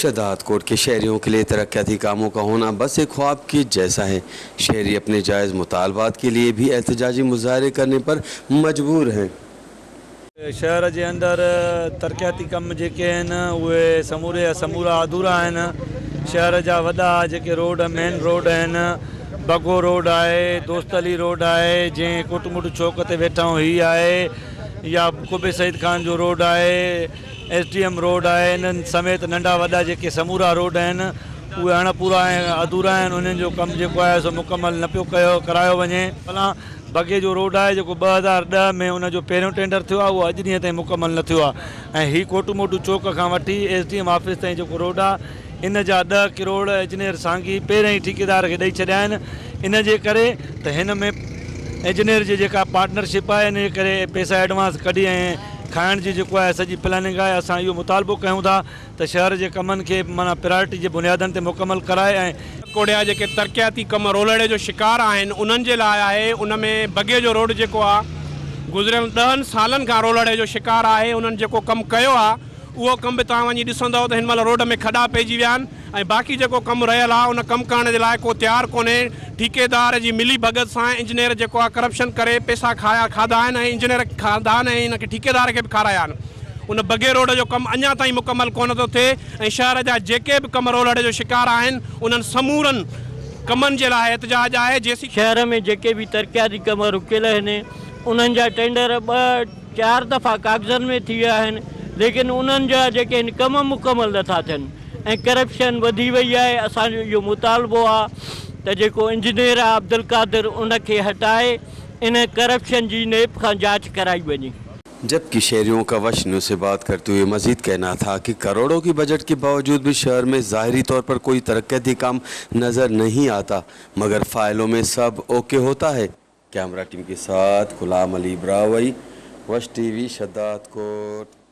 शहदादकोट के शहरियों के लिए तरक्याती कामों का होना बस एक ख्वाब के जैसा है। शहरी अपने जायज़ मुतालबात के लिए भी एहतजाजी मुजाहरे करने पर मजबूर हैं। शहर जे अंदरि तरक़ियाती कम जेके आहिनि उहे समूरे जा समूरा अधूरा आहिनि। शहर जा वॾा जेके रोड मेन रोड आहिनि, बगो रोड आहे, दोस्त अली रोड आहे, जंहिं कोटमुट चौक ते वेठा आहियूं हीअ आहे, या कुबे सईद ख़ान जो रोड आहे, एस डी एम रोड आहे, इन्हनि समेत नंढा वॾा जेके समूरा रोड आहिनि उहे अणपूरा ऐं अधूरा आहिनि। उन्हनि जो कमु जेको आहे सो मुकमल न पियो कयो करायो वञे। भला बगे जो रोड आहे जेको 2010 में उनजो पहिरियों टेंडर थियो आहे, उहो अॼु ॾींहं ताईं मुकमल न थियो आहे। ऐं हीउ कोटू मोटू चौक खां वठी एस डी एम ऑफिस ताईं जेको रोड आहे, इन जा 10 करोड़ इंजीनियर सांगी पहिरियों ई ठेकेदार खे ॾेई छॾिया आहिनि। इन जे करे त हिन में इंजीनियर जी जेका पार्टनरशिप आहे, इन जे करे पैसा एडवांस कढी ऐं खाइण जी जेको आहे सॼी प्लानिंग आहे। असां इहो मुतालबो कयूं था त शहर जे कमनि खे माना प्रायोरिटी जे बुनियादनि ते मुकमल कराए ऐं कोट जा जेके तरक़ियाती कम रोलड़े जो शिकार आहिनि, उन्हनि जे लाइ आहे। उन में बगे जो रोड जेको आहे, गुज़िरियल 10 सालनि खां रोलड़े जो शिकार आहे। उन्हनि जेको कमु कयो आहे, उहो कमु बि तव्हां वञी ॾिसंदव त हिन महिल रोड में खॾा पइजी विया आहिनि ऐं बाक़ी जेको कमु रहियल आहे, उन कमु करण जे लाइ को तयारु कोन्हे। ठेकेदार जी मिली भगत सां इंजीनियर जेको आहे करप्शन करे पैसा खाया खाधा आहिनि ऐं इंजीनियर खाधा आहिनि ऐं हिन खे ठेकेदार खे बि खाराया आहिनि। उन बगे रोड जो कमु अञा ताईं मुकमल कोन थो थिए ऐं शहर जा जेके बि कम रोलड़े जो शिकार आहिनि, उन्हनि समूरनि कमनि जे लाइ एहतजाज आहे जेसीं शहर में जेके बि तरक़ियाती कम रुकियल आहिनि, उन्हनि जा टेंडर ॿ चारि दफ़ा काग़ज़नि में थी विया आहिनि, लेकिन उन्हनि जा जेके आहिनि कम मुकमल नथा थियनि ऐं करप्शन वधी वई आहे। असांजो इहो मुतालबो आहे त जेको इंजीनियर आहे अब्दुल कादिर, उनखे हटाए इन करप्शन जी नेब खां जांच कराई वञे। जबकि शहरियों का वश न्यूज़ से बात करते हुए मजीद कहना था कि करोड़ों की बजट के बावजूद भी शहर में ज़ाहरी तौर पर कोई तरक्याती काम नज़र नहीं आता, मगर फाइलों में सब ओके होता है। कैमरा टीम के साथ गुलाम अली ब्रावई, वश टीवी, शहदादकोट।